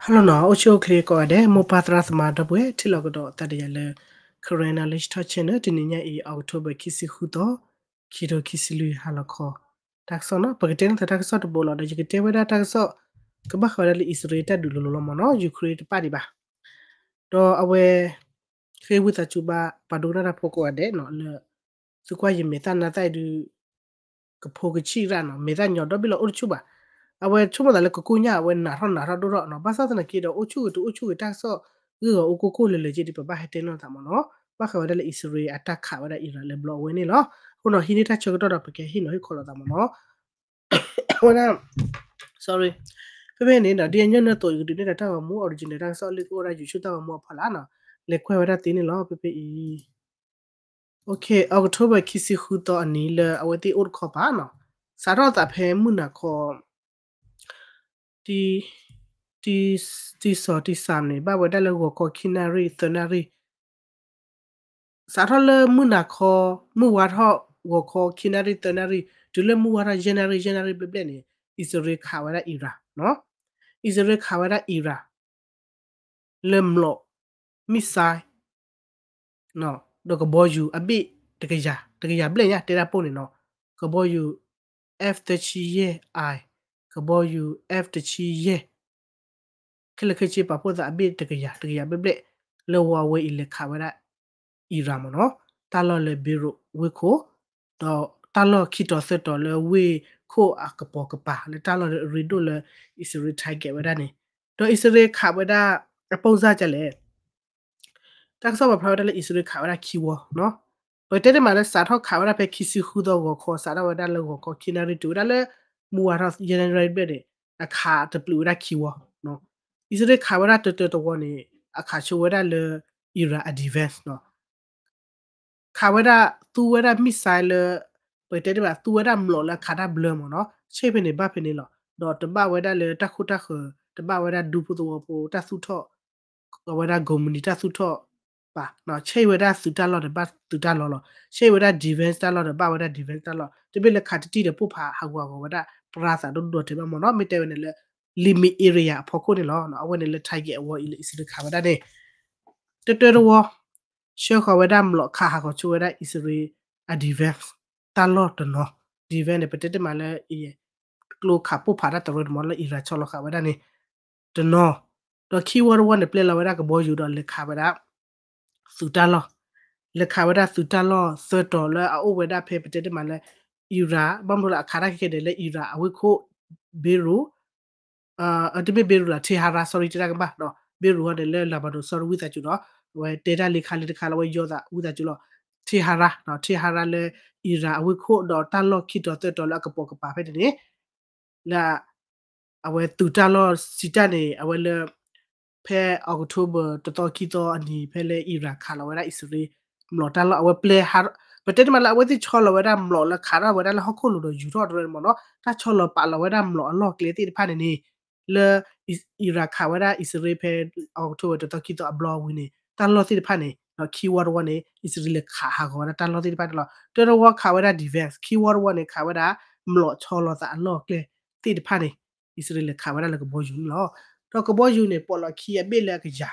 Hello နီၤ, အိၣ်ဆူၣ်အိၣ်ချ့ကိးဂၤဒဲး, မိၢ်ပၢ်သရၣ်သမါဒီပုၢ်ဝဲၢ် ထံၣ်လိာ်ကဒီးသးဒီးယၤလၢ Karen Knowledge Talk Channel တနံၤညါအံၤ October ခံဆံဃုသီ, ခံထိခံဆံလွံၢ် ဟါလီၤခီ တၢ်ကစီၣ်နီၤ, ပကတဲန့ၢ်သးတၢ်ကစီၣ်တဘိလီၤ, ဒီးယကတဲဝဲဒၣ်တၢ်ကစီၣ် ကဘၣ်ဃးဝဲဒၣ်လၢအံၣ်စရ့လးတၢ်ဒုးလိၤလိၤလီၤမ့ၢ်နီၤ, Ukraine တပၣ်ဒံးဘၣ်. ဒီးအဝဲ ဃ့ဝံသးစူၤဘၣ် ပှၤဒိကနၣ်တၢ်ဖိကိးဂၤဒဲးနီၤ, လၢ သုကွၢ်ယမဲာ်သၣ်နါသၣ်အံၤဒုး ကဖိကဆံၣ်ရၣ်နီၤ, မဲာ်သၣ်ညီဒီဘ့ၣ်လီၤအိၣ်တဆူၣ်ဘၣ်. အဝဲဆိကမိၣ်သးလၢကကိၣ်ညၣ် အဝဲနးထီၣ်နးထီၣ်ဒိၣ်ထီၣ်နီၤ, ဘၣ်ဆၣ်သနာ်က့ဒီး အိၣ်ဆူၣ်ဂ့ၤတအိၣ်ဆူၣ်ဂ့ၤ တၢ်ကစီၣ်ဂ့ၢ်ဂီၤအိၣ်ကိၢ်ကိၢ်လၢာ်လၢာ်က့ဒ် ပဘၣ်ဟဲတဲနီၢ်သးမ့ၢ်နီၤ, ဘၣ်ဃးဝဲဒၣ်လၢအံၣ်စရ့လးအတၢ်ခးဝဲဒၣ်အံရၣ်လၢဘျီအဝဲန့ၣ်လီၤ. အဃိနီၤ ဟံးန့ၢ်တၢ်ဆၢကတီၢ်ဒီး ပကဟ့ၣ်နီၤဟ့ၣ်ခီလိာ်သးမ့ၢ်နီၤ. အဝဲဒၣ် sorry, ဖဲဖဲန့ၣ်ဒီး ဒ်အညီနုၢ်အသိး ယကဒုးနဲၣ်ဒီးတၢ်ဂီၤမူ original တၢ်ကစီၣ်လၢကအိၣ်ဝဲဒၣ် YouTube တၢ်ဂီၤမူအဖီလာ်နီၤ, လဲၤကွၢ်ဝဲဒၣ်သ့န့ၣ်လီၤ ဖဲဖဲအံၤ. October ခံဆံဃုသီအနံၤလၢအဝဲသ့ၣ်အိၣ်တခီပၤနီၤ, စးထီၣ်သးဖဲမုၢ်နၤခီ တံၤစီၤတံၤစၢ်န့ၣ် ဘၣ်ဝဲဒၣ်လၢဂီၤခီခံနၣ်ရံၣ်သၢနၣ်ရံၣ် စးထီၣ်လၢမုၢ်နၤခီ မုၢ်ဝါထီၣ်ဂီၤခီခံနၣ်ရံၣ်သၢနၣ်ရံၣ် တုၤလၢမုၢ်ဝါထီၣ်ယဲၢ်နၣ်ရံၣ် ယဲၢ်နၣ်ရံၣ်ဘျဲၣ်ဘျဲၣ်န့ၣ် အံၣ်စရ့လးခးဝဲဒၣ်အံရၣ်, အံၣ်စရ့လးခးဝဲဒၣ်အံရၣ် လၢမျိာ် missile ဒီးကဘီယူၤအဘ့ၣ်တကယၤ, တကယၤဘျဲၣ်ညါ တဲဒၣ်ပိၢ်န့ၣ်နီၤ, ကဘီယူၤ F တဆံယဲၢ် I, ကဘီယူၤ F တဆံယဲၢ် ခဲလၢာ်ခဲဆ့ပာ်ဖှိၣ်သးအဘ့ၣ်တကယၤ, တကယၤဘျဲၣ်ဘျဲၣ် လၢဝီအဝဲအံၤလဲၤခးဝဲဒၣ် အံရၣ်မ့ၢ်နီၤ, တၢ်လီၢ်လၢ Beirut ဝ့ၢ်ခိၣ်, ဒီးတၢ်လီၢ်ခံတီၤသၢတီၤလၢဝ့ၢ်ခိၣ်အကပိာ်ကပၤ လၢတၢ်လီၢ်လၢအရ့ဒိၣ်လၢ အံၣ်စရ့လး target ဝဲဒၣ်န့ၣ်, ဒီးအံၣ်စရ့လးခးဝဲဒၣ် အပိၢ်စၢ်ကလဲၣ် တၢ်ကစီၣ်ပာ်ဖျါဝဲဒၣ်လၢအံၣ်စရ့လးခးဝဲဒၣ်ခံဝီ, ပတဲတမံၤလၢစးထီၣ်ခးဝဲဒၣ်ဖဲခံဆံဃုသီဂီၤခီ စးထီၣ်ဝဲဒၣ်လၢဂီၤခီခံနၣ်ရံၣ်တုၤဝဲဒၣ်လၢ မုၢ်ဝါထီၣ်ယဲၢ်နၣ်ရံၣ်ဘျဲၣ်န့ၣ် အခးတပျုာ်ဝဲဒၣ်ခံဝီ, အံၣ်စရ့လးခးဝဲဒၣ်တၢတၢတဝီန့ၣ် အခးဆိဝဲဒၣ်လၢ အံရၣ်အ defense ခးဝဲဒၣ် သူဝဲဒၣ် missile လၢ ပတဲတမံၤ သူဝဲဒၣ်မျိာ်လၢအခးတၢ်ဘျၢမ့ၢ်နီၤ, ဆဲးဖဲန့ၣ်ဘၣ်ဖဲန့ၣ်လီၤ, ဒီးတဘၣ်ဝဲဒၣ်လၢတၢ်ခိတၢ်ဃၢၤ တဘၣ်ဝဲဒၣ်ဒူဖိသဝီဖိတၢ်သူၣ်ထီၣ် အဝဲဒၣ် ကိးမုၢ်နံၤ တၢ်သူၣ်ထီၣ်ဘၣ်, ဆဲးဝဲဒၣ်သုးတၢ်လီၢ်ဒီးဘၣ်သုးတၢ်လီၢ်လီၤ, ဆဲးဝဲဒၣ် defense တၢ်လီၢ်ဒီးဘၣ်ဝဲဒၣ် defense တၢ်လီၢ်, တဘ့ၣ်လၢခးတံၢ်တံၢ်ဒီးပိၢ်ဖးဟးဂူာ်ဟးဂီၤဝဲဒၣ် ပြၤသးဒိၣ်ဒိၣ်တဲာ်ဘၣ်မ့ၢ်နီၤ, မ့ၢ်တဲဝဲန့ၣ်လၢ limit area အဖီခိၣ်န့ၣ်လီၤ, အဝဲန့ၣ်လၢ target အဝီအံၤလၢအံၣ်စရ့လးခးဝဲဒၣ်န့ၣ် တတၢတဝီ ဆှၢဃီၤဝဲဒၣ်မျိာ်ခးဟးဂီၤဆိဝဲဒၣ်အံၣ်စရ့လးအ defense တၢ်လီၢ်တနီၤ, defense န့ၣ် ပတဲတမံၤလၢ ကျိခးပိၢ်ဖးတၢ်တရၢန့ၣ်မ့ၢ်လၢအံရၣ်ဆီလီၤဃာ်ဝဲဒၣ်န့ၣ် တနီၤ, ဒီးခံဝီတဝီန့ၣ် ပျဲလီၤဝဲဒၣ်ကဘီယူၤဒီးလဲၤခးဝဲဒၣ် သုးတၢ်လီၢ်, လဲၤခးဝဲဒၣ်သုးတၢ်လီၢ်သၢတီၤလၢအအိၣ်ဝဲဒၣ်ဖဲပတဲတမံၤလၢ အံရၣ်, ဘၣ်မနုၤလၢအခးတၢ်ခဲခဲဒဲးလၢအံရၣ်အဝ့ၢ်ခိၣ် Beirut တမ့ၢ် Beirut လီၤ Tehran, sorry တဲတၢ်ကမၣ်, Beirut န့ၣ်လၢ Lebanon, sorry ဝံသးစူၤနီၤ, အဝဲတဲတၢ်လံခါလံတခါလၢအဝဲယီၤသးဝံသးစူၤလီၤ, Tehran နီၤ, Tehran လၢအံရၣ်အဝ့ၢ်ခိၣ်ဒီးတၢ်လီၢ်ခံတီၤသၢတီၤလၢအကပိာ်ကပၤဖဲန့ၣ်န့ၣ် လၢ အဝဲသုးတၢ်လီၢ်စံးတၢ်န့ၣ် အဝဲလၢ ဖဲ October တသီခံသီအနံၤ ဖဲလၢအံရၣ်ခးလီၤဝဲဒၣ်အံၣ်စရ့လးမျိာ်တၢ်လီၢ် အဝဲပျဲ ပတဲတမံၤလၢအဝဲသ့ၣ်ဆီလီၤဝဲဒၣ်မျိာ်လၢခးထီၣ်ဝဲဒၣ်လၢဟီၣ်ခိၣ်လိၤဒီးယူၤထီၣ်တရၢန့ၣ်မ့ၢ်နီၤ, တၢ်ဆီလီၤပာ်လီၤဝဲဒၣ်မျိာ်အလီၢ်ကျဲသ့ၣ်တဖၣ်န့ၣ်န့ၣ် လၢ အံရၣ်ခးဝဲဒၣ်အံၣ်စရ့လးဖဲ October တသီခံသီအဘျီဝံၤန့ၣ် တၢ်လီၢ်သ့ၣ်တဖၣ်န့ၣ် ခံဝီတဝီန့ၣ် အံၣ်စရ့လးလဲၤခးဟးဂီၤဝဲဒၣ်တၢ်လီၢ်သ့ၣ်တဖၣ်န့ၣ်လီၤ. တၢတဝီခးဝဲဒၣ် defense, ခံဝီတဝီန့ၣ် ခးဝဲဒၣ်မျိာ်ဆီလီၤသးအလီၢ်ကျဲသ့ၣ်တဖၣ်န့ၣ် အံၣ်စရ့လးလဲၤခးဝဲဒၣ်လၢကဘီယူၤန့ၣ်လီၤ. ဒီးကဘီယူၤန့ၣ် ပိာ်လီၤခံအဘ့ၣ်လၢအကယၤ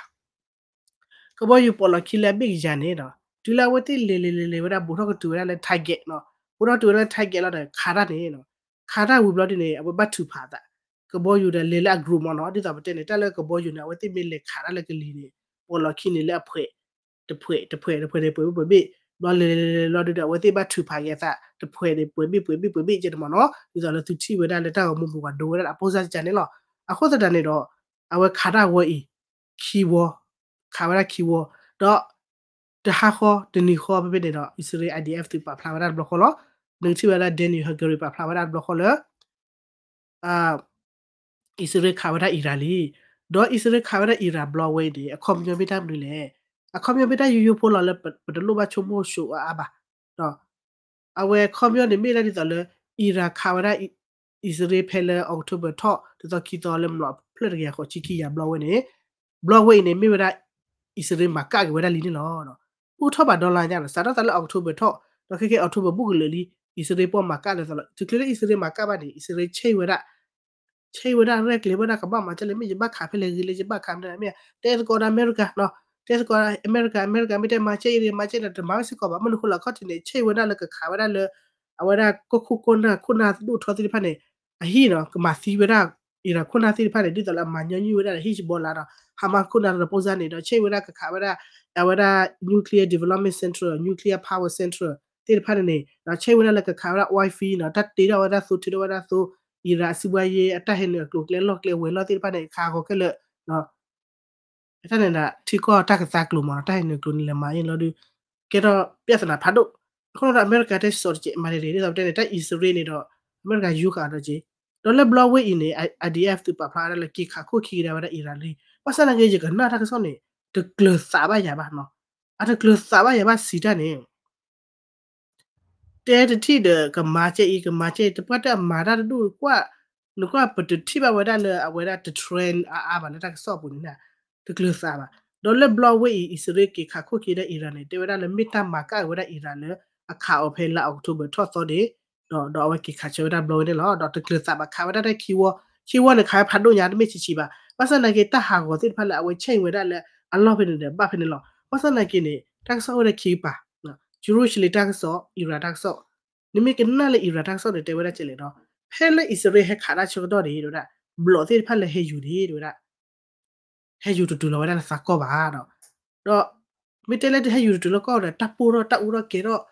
ကဘီယူၤပိာ်လီၤခံလၢအဘ့ၣ်ကယၤန့ၣ်ဒီး တုၤလၢအဝဲသ့ၣ်လဲၤလဲၤလဲၤလဲၤဝဲဒၣ် ဘူးထီၣ်ကတုၤဝဲဒၣ်လၢ target နီၤ, ဘူးထီၣ်တုၤဝဲဒၣ်လၢ target လီၤဒီး ခးတၢ်န့ၣ်နီၤ, ခးတၢ်ဝံၤဘျီဒ်န့ၣ် အဝဲဘၣ်ထုးဖးအသး, ကဘီယူၤဒီးလဲၤလၢအ group မ့ၢ်နီၤ, ဒ်သိးပတဲန့ၣ် တၢ်လၢကဘီယူၤန့ၣ် အဝဲသ့ၣ်မ့ၢ်လဲၤခးတၢ်လၢကလံၤန့ၣ် ပိာ်လီၤခံန့ၣ်လၢအဖှဲး တဖှဲး တဖှဲး တဖှဲးန့ၣ် ပှဲၤဘ့ၣ်ပှဲၤဘ့ၣ်, ဘျီလဲၤလဲၤလဲၤလဲၤလီၤဒုဒီး အဝဲသ့ၣ်ဘၣ်ထုးဖးက့ၤအသး တဖှဲးန့ၣ် ပှဲၤဘ့ၣ်ပှဲၤဘ့ၣ်ပှဲၤဘ့ၣ် ကဲန့ၣ်မ့ၢ်နီၤ, ဒ်သိးလၢသုထံၣ်ဝဲဒၣ်လၢတၢ်ဂီၤမူပူၤပှၤဒိဝဲဒၣ်အပိၢ်စၢ်ကန့ၣ်လီၤ. အဃိသတးန့ၣ်ဒီး အဝဲခးတၢ်ဝဲအံၤ ခံဝီ, ခးဝဲဒၣ်ခံဝီ, ဒီး တဟါဃီ တနံၤဃီဖဲဖဲန့ၣ်ဒီး အံၣ်စရ့လး I D F သုးပာ်ဖျါဝဲဒၣ်တဘျီဃီလီၤ. နကထံၣ်ဝဲဒၣ် Daniel Hagari ပာ်ဖျါဝဲဒၣ်တဘျီဃီလၢ အံၣ်စရ့လးခးဝဲဒၣ်အံရၣ်လံ. ဒီးအံၣ်စရ့လးခးဝဲဒၣ်အံရၣ်ဘျီဝဲအံၤန့ၣ် အခီပညီမ့ၢ်တၢ်မနုၤလဲၣ်. အခီပညီမ့ၢ်တၢ်ယိယိဖိလီၤလၢပတလိၣ်ဘၣ်ဆိကမိၣ်ဆိအါအါဘၣ်. ဒီး အဝဲအခီပညီန့ၣ်မ့ၢ်ဒၣ်ဒ်သိးလၢ အံရၣ်ခးဝဲဒၣ် အံၣ်စရ့လးဖဲလၢ October ထီၣ် တသီခံသီလၢမျိာ်ဖျၢၣ်တကယၤဃိးဆံခံကယၤဘျီဝဲန့ၣ် ဘျီဝဲအံၤန့ၣ် မ့ၢ်ဝဲဒၣ် အံၣ်စရ့လးမၤကၣ်က့ၤဝဲဒၣ်လံန့ၣ်လီၤ. အိၣ်ထီၣ်ဘၣ်ဒီလါညါဒီး စးထီၣ်သးလၢ October ထီၣ် ဒီးခဲကဲ October ဘူၣ်ကလၢာ်လံ အံၣ်စရ့လးပိာ်မၤကၣ်လၢသးလီၤ. တချုးလၢအံၣ်စရ့လးမၤကၣ်ဘၣ်န့ၣ် အံၣ်စရ့လးဆဲးဝဲဒၣ် ဆဲးဝဲဒၣ်ရဲၣ်ကျဲၤဝဲဒၣ်ကဘၣ်မၤကဲလဲၣ် မ့ၢ်ယဘၣ်ခးဖဲလဲၣ်ဂ့ၤလဲၣ် ယဘၣ်ခးမနုၤမ့ၢ် တဲသကိးဒီးအမဲရကၤနီၤ တဲသကိးအမဲရကၤ အမဲရကၤမ့ၢ်တဲမၤကဲအံၤ မၤကဲဒီးတမၤဝဲစ့ၢ်ကီးဘၣ် မ့ၢ်နဃိလၢအခီၣ်ထံးန့ၣ် ဆဲးဝဲဒၣ်လၢကခးဝဲဒၣ်လၢ အဝဲဒၣ်ကီၢ်ခိၣ်ကီၢ်နၢ်ခိၣ်နၢ်ဒိၣ်ထီသ့ၣ်တဖၣ်န့ၣ် အဟံၣ်နီၤ ကမၤသံဝဲဒၣ် Iran ခိၣ်နၢ်သ့ၣ်တဖၣ်န့ၣ် ဒ်သိးလၢအမၤညီနုၢ်ဝဲဒၣ်ဒီး Hezbollah ဒီး Hamas ခိၣ်နၢ်ဒီး ပုံစံ န့ၣ်ဒီး ဆဲးဝဲဒၣ်ကခးဝဲဒၣ် အဝဲဒၣ် nuclear development center nuclear power center သ့ၣ်တဖၣ်န့ၣ်န့ၣ် ဒီးဆဲးဝဲဒၣ်လၢကခးဝဲဒၣ် oil field နီၤ တၢ်တ့ထီၣ်ဝဲဒၣ်သိ ထုးထီၣ်ဝဲဒၣ်သိ Iran အစုဘှါယဲ အတၢ်ဟဲနုာ်အကျိၤအကျဲလီၢ်ကျဲဝဲၤလီၢ်သ့ၣ်တဖၣ်န့ၣ် ခးဂီၤခဲလၢာ် တၢ်န့ၣ်ဒၣ် ထံကီၢ်တၢ်ကသါကျိၤမးနီၤ တၢ်ဟဲနုာ်ကျိၤန့ၣ် လဲၤမၤအံၤလီၤဒုး ကဲထီၣ် ပြဿနာ ဖးဒိၣ် အဃိဒီးအမဲရကၤတဲစိာ်တကဲးမၤတ့ၢ် ဒ်သိးပတဲန့ၣ် တၢ်အံၣ်စရ့လးန့ၣ်ဒီး အမဲရကၤယူဃာ်ဒီးက့ၤ ဒီးလၢဘျီဝဲအံၤန့ၣ် IDF သုးပာ်ဖျါဝဲဒၣ်လၢက့ၤခးခိၣ်ခံကဒါဝဲဒၣ် Iran လံ ဘၣ်ဆၣ်သနာ်က့ ယကနၣ်တၢ်ကစီၣ်န့ၣ် တကျၢၤသးဘၣ်ယၤဘၣ်နီၤ အတကျၢၤသးဘၣ်ယၤဘၣ်စံးတၢ်န့ၣ် တဲတထံၣ်ဒီး ကမၤကဲအံၤ ကမၤကဲအံၤ တပှၢ်တၢ်မၤတၢ်တဒူၣ်ကွၢ် နကွၢ်ပတထံၣ်ဘၣ်ဝဲဒၣ်လၢအဝဲဒၣ်တ trend အါအါဘၣ်လၢတၢ်ကစီၣ်အပူၤန့ၣ် တကျၢၤသးဘၣ်. ဒီးလၢဘျီဝဲအံၤ အံၣ်စရ့လးက့ၤခးခိၣ်က့ၤဒၣ် Iran န့ၣ် တဲဝဲဒၣ်လၢမ့ၢ်တၢ်မၤကၣ်ဝဲဒၣ် Iran လၢ အခးအီၤဖဲလါ October ထီၣ်သီန့ၣ် ဒီး ဒီးအဝဲက့ၤခးဆၢဝဲဒၣ်ဘျီဝဲန့ၣ်လီၤ. ဒီးတကျၢၤသးဘၣ် ခးဝဲဒၣ်တၢ်ခံဝီ ခံဝီန့ၣ် ခးဝဲဖးဒိၣ်ညါ တမ့ၢ်ဆံးဆံးဘၣ်. ဘၣ်ဆၣ်သနာ်က့ တၢ်ဟးဂီၤသ့ၣ်တဖၣ်လၢအဝဲ change ဝဲဒၣ်လၢ အလီၢ်ဖဲန့ၣ်ဒီး ဘၣ်ဖဲန့ၣ်လီၤ. ဘၣ်ဆၣ်သနာ်က့န့ၣ် တၢ်ကစီၣ်အိၣ်ဝဲဒၣ်ခံကပၤ Jerusalem တၢ်ကစီၣ် Iran တၢ်ကစီၣ် နမ့ၢ်ကနၣ်လၢ Iran တၢ်ကစီၣ်န့ၣ် တဲဝဲဒၣ်ကဲလဲၣ်ဒီး ဖဲလၢအံၣ်စရ့လးဟဲခးတၢ်ဆၢကတီၢ်န့ၣ် တဲဝဲဒၣ် ဘျီးသ့ၣ်တဖၣ်လၢဟဲယူၤန့ၣ် တဲဝဲဒၣ် ဟဲယူၤတတုၤလီၤဝဲဒၣ်လၢသးကီၢ်ဘၣ်ဒီး ဒီး မ့ၢ်တဲလၢတဟဲယူၤတတုၤလၢကီၢ်ဒီး တၢ်ပိၢ်ထီၣ်တၢ်အူထီၣ်ကဲထီၣ်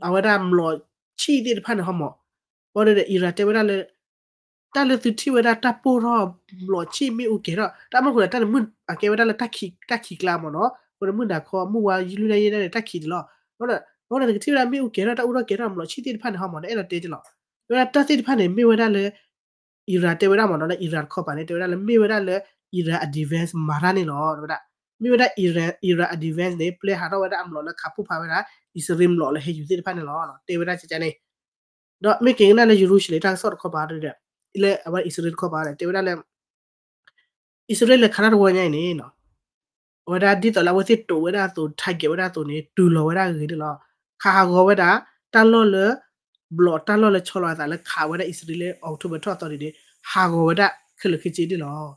အဝဲဒၣ်မျိာ်ဆံၣ်သ့ၣ်တဖၣ်န့ၣ်ဟီမး ဘၣ်ဒီး Iran တဲဝဲဒၣ်လၢ တၢ်လၢသုထံၣ်ဝဲဒၣ်တၢ်ပိၢ်ထီၣ်မျိာ်ဆံၣ်မ့ၣ်အူကဲထီၣ် တၢ်မ့ၢ်ဃိဒီး တၢ်လၢမုၢ်အကဲဝဲဒၣ်လၢ တၢ်ခံးကျါမးနီၤ အဃိဒီးမုၢ်နၤခီ မုၢ်ဝါယလွံၢ်နၣ်ရံၣ်န့ၣ် တၢ်ခံးတလီၤ ဘၣ်ဒီး ဘၣ်ဒီးနကထံၣ်ဝဲဒၣ်မ့ၣ်အူကဲထီၣ် တၢ်အူထီၣ်ကဲထီၣ်မျိာ်ဆံၣ်သ့ၣ်တဖၣ်န့ၣ်ဟီမး နအဲၣ်ဒိးတဲတလီၤ တဲဝဲဒၣ်တၢ်သ့ၣ်တဖၣ်န့ၣ် မ့ၢ်ဝဲဒၣ်လၢ Iran တဲဝဲဒၣ်မးနီၤ လၢ Iran တခီပၤန့ၣ် တဲဝဲဒၣ်လၢမ့ၢ်ဝဲဒၣ်လၢ Iran အ defense မၤတၢ်န့ၣ်လီၤ တဲဝဲဒၣ် မ့ၢ်ဝဲဒၣ် Iran အ defense န့ၣ် ပျဲဟးထီၣ်ဝဲဒၣ်အမျိာ်လၢခးပိၢ်ဖးဝဲဒၣ် အံၣ်စရ့လးမျိာ်လၢဟဲယူၤသ့ၣ်တဖၣ်န့ၣ်လီၤ တဲဝဲဒၣ်ကကန့ၣ် ဒီးမ့ၢ်က့ၤကနၣ်လၢ Jerusalem တၢ်ကစီၣ်တခီပၤဒီး လၢအဝဲအံၣ်စရ့လးတခီပၤဒီး တဲဝဲဒၣ်လၢ အံၣ်စရ့လးခးတၢ်တဝီညါအံၤန့ၣ် အဝဲဒၣ်ဒ်သိးလၢအဝဲသ့ၣ်တိာ်ဝဲဒၣ်အသိး target ဝဲဒၣ်အသိးန့ၣ် တုၤလီၤဝဲဒၣ်ဂ့ၤန့ၣ်လီၤ. ခးဟးဂီၤဝဲဒၣ် တၢ်လီၢ်လၢ မျိာ်တၢ်လီၢ်လၢဆီလီၤအသးလၢခးဝဲဒၣ်အံၣ်စရ့လးလၢ October ထီၣ်သီန့ၣ်န့ၣ် ဟးဂီၤဝဲဒၣ်ခဲလၢာ်ခဲဆ့န့ၣ်လီၤ.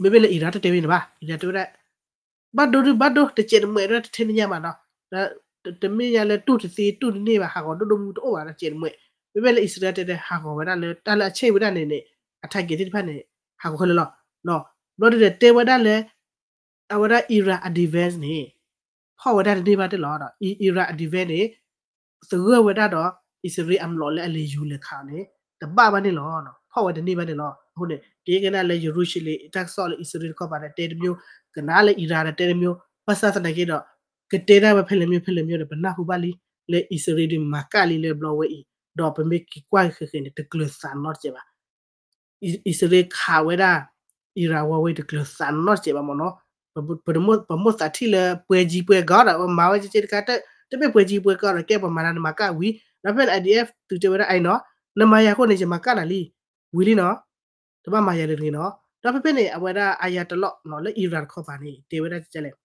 မ့မ့ၢ်လၢ Iran တတဲဝဲန့ၣ်ဘၣ် Iran တဲဝဲဒၣ် ဘၣ်ဒိဒုးဘၣ်ဒိ တစဲးတမှဲးဒၣ်တထဲန့ၣ်ညါဘၣ်နီၤ. တမ့ၢ်ညါလၢတူၢ်တသ့တူၢ်တန့ၢ်ဘၣ် ဟးဂီၤဒိၣ်ဒိၣ်မုၢ်တအိၣ်ဘၣ် တစဲးတမှဲး. မ့မ့ၢ်လၢအံၣ်စရ့လးတဲတဲဟးဂီၤဝဲဒၣ်လၢ တၢ်လၢအဆဲးဝဲဒၣ်န့ၣ်န့ၣ် အ target သ့ၣ်တဖၣ်န့ၣ် ဟးဂီၤခဲလၢာ်လီၤ. ဘျီဒုးဒီးတဲဝဲဒၣ်လၢ အဝဲဒၣ် Iran အ defense န့ၣ် ဖီၣ်ဝဲဒၣ်တန့ၢ်ဘၣ်တ့ၢ်လီၤ. Iran အ defense န့ၣ် သဂၢၢ်ဝဲဒၣ်ဒီး အံၣ်စရ့လးအမျိာ်လၢအလဲၤယူၤလဲၤခးန့ၣ် တဘၣ်ဘၣ်န့ၣ်လီၤ. ဖီၣ်ဝဲတန့ၢ်ဘၣ်န့ၣ်လီၤ. အဃိန့ၣ် က့ၤကနၣ်လၢ Jerusalem တၢ်ကစီၣ်လၢအံၣ်စရ့လးတခီပၤဒီးတဲတမျိုး ကနၣ်လၢ Iran ဒီးတဲတမျိုး ဘၣ်ဆၣ်သနာ်က့ဒီး ကတဲဒၣ်ဝဲဖဲလဲၣ်မ့ၢ်ဖဲလဲၣ်မ့ၢ်ဒီး ပနၢ်ဟူဘၣ်လံ လၢအံၣ်စရ့လးဒုးမၤကၣ်လံလၢဘျီဝဲအံၤ ဒီးပမ့ၢ်က့ၤကွၢ်ဃဲၤဃဲၤန့ၣ် တကျၢၤသးနီတစဲးဘၣ် အံၣ်စရ့လးခးဝဲဒၣ် Iran ဝဲဝဲတကျၢၤသးနီတစဲးဘၣ်မ့ၢ်နီၤ. ပမိၣ်သးထံၣ်လၢပှဲၤကံပှဲၤကီဒီး ပမၤဝဲကက့တခါ တမ့ၢ်ပှဲၤကံပှဲၤကီဒီး ကဲပမၤတၢ်နမၤကၣ်ဝံၤ ဒီးဖဲန့ၣ် IDF သုးတဲဝဲဒၣ်အံၤနီၤ နမၤယၤအဃိန့ၣ် ယမၤကၣ်နၤလံ ဝံၤလံနီၤ တဘၣ်မၤယၤဒ်တဂ့ၤနီၤ. ဒီးဖဲဖဲန့ၣ် အဝဲဒၣ် Ayatollah နီၤ လၢ Iran တခီပၤန့ၣ် တဲဝဲဒၣ်ကကလဲၣ်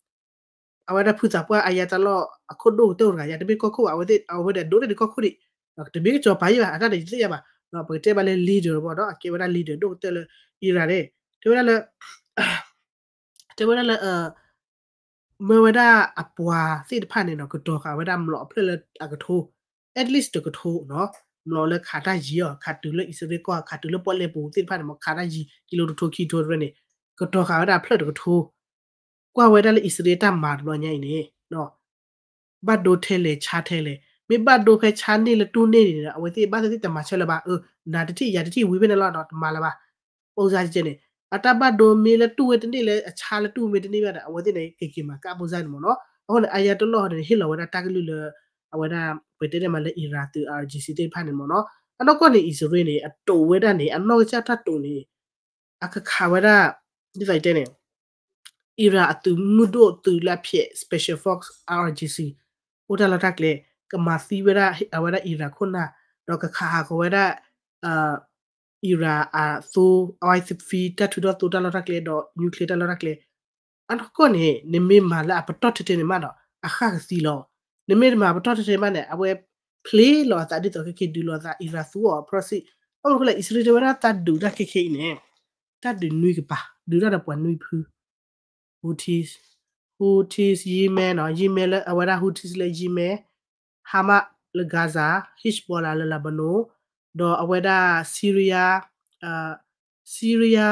အဝဲဒၣ်ဖုသးပှၢ် Ayatollah အခိၣ်ဒိၣ်ကတၢၢ်တဂၤယါ တမ့ၢ်ကီၢ်ခိၣ်ဘၣ် အဝဲသ့ၣ်အဝဲဒၣ်ဒိၣ်န့ၢ်ဒံးကီၢ်ခိၣ်ဒံး တမ့ၢ်ကစီၤပၤယံၣ်ဘၣ် အတၢ်န့ၣ်ယသ့ၣ်ညါဘၣ် ပကတဲဘၣ်လၢ leader ဘၣ်ဒီး အကဲဝဲဒၣ် leader ဒိၣ်ကတၢၢ်လၢ Iran န့ၣ် တဲဝဲဒၣ်လၢ တဲဝဲဒၣ်လၢ မၢဝဲဒၣ်အပှၤသ့ၣ်တဖၣ်န့ၣ်ဒီး ကတီၤဃာ်ဝဲဒၣ်မျိာ်အဖျၢၣ်လၢအကထိ at least တကထိနီၤ မျိာ်လၢခးတၢ်ယံၤအီၤ ခးတုၤလၢအံၣ်စရ့လးကီၢ် ခးတုၤလၢပီၣ်လဲၣ်ပူၤသ့ၣ်တဖၣ်န့ၣ် မ့ၢ်ခးတၢ်ယံၤ ကံလိတထိခံထိတဖၣ်န့ၣ် ကတီၤဃာ်ဝဲဒၣ်အဖျၢၣ်တကထိ ကွၢ်ဝဲဒၣ်လၢအံၣ်စရ့လးတၢ်မၤတဘျီညါအံၤန့ၣ် ဘၣ်ဒိထဲလဲၣ်ဆါထဲလဲၣ် မ့ၢ်ဘၣ်ဒိဖဲဆါန့ၢ်လၢတူၢ်န့ၢ်န့ၣ်ဒီး အဝဲသ့ၣ်ဘၣ်သ့ၣ်သ့ၣ်တမၤဆၢလၢၤဘၣ် အၢ နၤတထံၣ်ယၤတထံၣ်ဝံၤဖဲန့ၣ်လီၤဒီးတမၤလၢၤဘၣ် ပိစါကဲန့ၣ် အတၢ်ဘၣ်ဒိမ့ၢ်လၢတူၢ်ဝဲတန့ၢ်လၢအဆါလၢတူၢ်ဝဲမ့ၢ်တန့ၢ်ဘၣ်ဒီး အဝဲသ့ၣ်န့ၣ် ကက့ၤမၤကၣ်ပိစါန့ၣ်မ့ၢ်နီၤ အဃိန့ၣ် Ayatollah န့ၣ် ဟ့ၣ်လီၤဝဲဒၣ်တၢ်ကလုၢ်လၢ အဝဲဒၣ် ပတဲန့ၣ်မးလၢ Iran သုး I R G C သ့ၣ်တဖၣ်န့ၣ်မ့ၢ်နီၤ အနီၢ်ကီၢ်န့ၣ် အံၣ်စရ့လးန့ၣ် အတိာ်ဝဲဒၣ်န့ၣ် အနီၢ်ကစၢ်တၢ်တိာ်န့ၣ် အကခးဝဲဒၣ် ဒ်သိးယတဲန့ၣ် Iran အသုးမုၢ်ဒိၣ်သုးလၢအဖျဲး Special Force I R G C အိၣ်တၢ်လီၢ်တၢ်ကျဲ ကမၤသံဝဲဒၣ် အဝဲဒၣ် Iran ခိၣ်နၢ် ဒီးကခးဟးဂီၤဝဲဒၣ် Iran အသိ oil field တၢ်ထုးထီၣ်သိတၢ်လီၢ်တၢ်ကျဲ ဒီး nuclear တၢ်လီၢ်တၢ်ကျဲ အနီၢ်ကီၢ်န့ၣ် နမ့ၢ်မၤလၢအပတီၢ်ထဲထဲန့ၣ်မးဒီး အဃၣ်ကသံလီၤ. နမ့ၢ်တမၤပတီၢ်ထဲထဲမးန့ၣ် အဝဲဖျ့လီၤအသးဒ်သိးခဲက့ၤဒုးလီၤအသး Iran သူအီၤ proxy အဃိလၢ အံၣ်စရ့လးတဲဝဲဒၣ်တၢ်ဒုးတၢ်ခဲခဲအံၤန့ၣ် တၢ်ဒုးနွံကပၤ ဒုးတၢ်ဒီးပှၤနွံဖု Houthis, Houthis Yemen နီၤ, Yemen လၢအဝဲဒၣ် Houthis လၢ Yemen, Hamas လၢ Gaza, Hezbollah လၢ Lebanon, ဒီးအဝဲဒၣ် Syria, Syria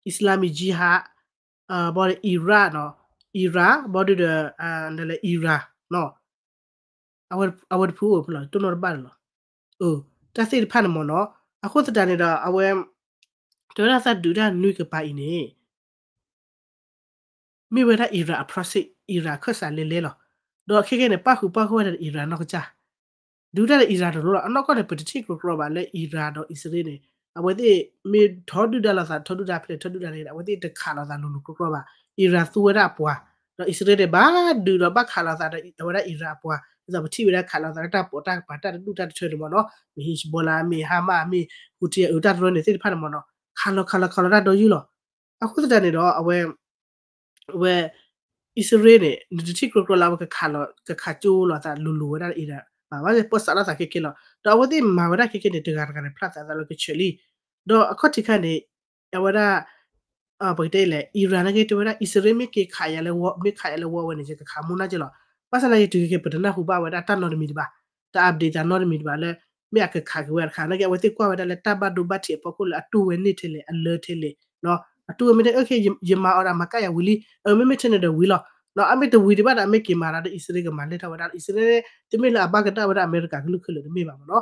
Islamic Jihad, ဘီဒီး Iraq နီၤ, Iraq ဘီဒီး လၢ Iran နီၤ, အဝဲတဖုအိၣ်ဖဲလီၤ တိၢ်နီၣ်တဘၣ်လီၤ. တၢ်သ့ၣ်တဖၣ်န့ၣ်မ့ၢ်နီၤ, အဃိသတးန့ၣ်ဒီး အဝဲ တဲဝဲဒၣ်တၢ်ဒုးတၢ်နွံကပၤအံၤန့ၣ် မ့ၢ်ဝဲဒၣ် Iran အ process, Iran ခၢၣ်စးလဲလဲလီၤ. ဒီးခဲခဲန့ၣ် ပၣ်ဃုာ်ပၣ်ဃုာ်ဝဲဒၣ်ဒီး Iran နီၢ်ကစၢ် ဒုးတၢ်ဒီး Iran တလိၣ်လီၤ. အနီၢ်ကီၢ်န့ၣ် ပတထံၣ်ကြီကြီဘၣ်လၢ Iran ဒီးအံၣ်စရ့လးန့ၣ် အဝဲသ့ၣ်မ့ၢ်ထီဒုၣ်ဒါလိာ်သး ထီဒုၣ်ဒါဖဲလဲၣ်ထီဒုၣ်ဒါန့ၣ် အဝဲသ့ၣ်တခးလိာ်သးလိၤလိၤကြီကြီဘၣ်. Iran သူဝဲဒၣ်အပှၤ ဒီးအံၣ်စရ့လးန့ၣ် ဘၣ်ဒုးဒီးဘၣ်ခးလိာ်သးဒီးအဝဲဒၣ် Iran အပှၤ ဒ်သိးပထံၣ်ဝဲဒၣ်ခးလိာ်သးလၢတၢ်ပိာ်တၢ်ကပၤတၢ်တဒူၣ်တၢ်တထၢန့ၣ်မ့ၢ်နီၤ, မ့ၢ် Hezbollah မ့ၢ် Hamas မ့ၢ် Houthi အတၢ်တရၢန့ၣ်သ့ၣ်တဖၣ်န့ၣ်မ့ၢ်နီၤ, ခးလီၤခးလီၤခးလီၤတၢ်ဒီယုၢ်လီၤ. အဃိသတးန့ၣ်ဒီး အဝဲ ဝဲ အံၣ်စရ့လးန့ၣ် နတထံၣ်ကြီကြီလၢအဝဲကခးလီၤ ကခးကၠိလိာ်သးလိၤလိၤဝဲဒၣ် Iran ဘၣ် ပၢဆးလိာ်သးခဲခဲလီၤ. ဒီးအဝဲသ့ၣ်မၤဝဲဒၣ်ခဲခဲန့ၣ် တဂၤတဂၤန့ၣ် ဖျါသးသးလၢကဆၢလံ. ဒီးအခီၣ်ထံးခါန့ၣ် အဝဲဒၣ် ပကတဲလဲၣ် Iran နာ်က့တဲဝဲဒၣ် အံၣ်စရ့လးမ့ၢ်က့ၤခးယၤလၢ မ့ၢ်ခးယၤလၢဝီဝဲန့ၣ် ယကခးမူနၢ်က့လီၤ. ဘၣ်ဆၣ်နာ်က့တုၤခဲခဲ ပတနၢ်ဟူဘၣ်ဝဲဒၣ်တၢ်နီတမံၤတဘၣ်, တ update သးနီတမံၤတဘၣ်လၢ မ့ၢ်အကခးက့ၤဝဲတခါ နာ်က့ အဝဲသ့ၣ်ကွၢ်ဝဲဒၣ်လၢတၢ်ဘၣ်ဒိဘၣ်ထံးအဖီခိၣ်လၢအတူၢ်ဝဲန့ၢ်ထဲလဲၣ် အလၢထဲလဲၣ်, အတူၢ်ဝဲမ့ၢ်ထဲ ယမၤအီၤဒီးမၤကၣ်ယၤဝံၤလံ, မ့မ့ၢ်ထဲန့ၣ်ဒီးဝံၤလီၤ. အမ့ၢ်တဝံၤဒံးဘၣ်ဒီး အမ့ၢ်က့ၤမၤဒီး အံၣ်စရ့လးကမၤလဲၢ်ထီၣ်ဝဲဒၣ် အံၣ်စရ့လး တမ့ၢ်လၢအဘၣ်ကနၣ်ဝဲဒၣ်အမဲရကၤကလုာ်ခဲလၢာ်တမ့ၢ်ဘၣ်မ့ၢ်နီၤ.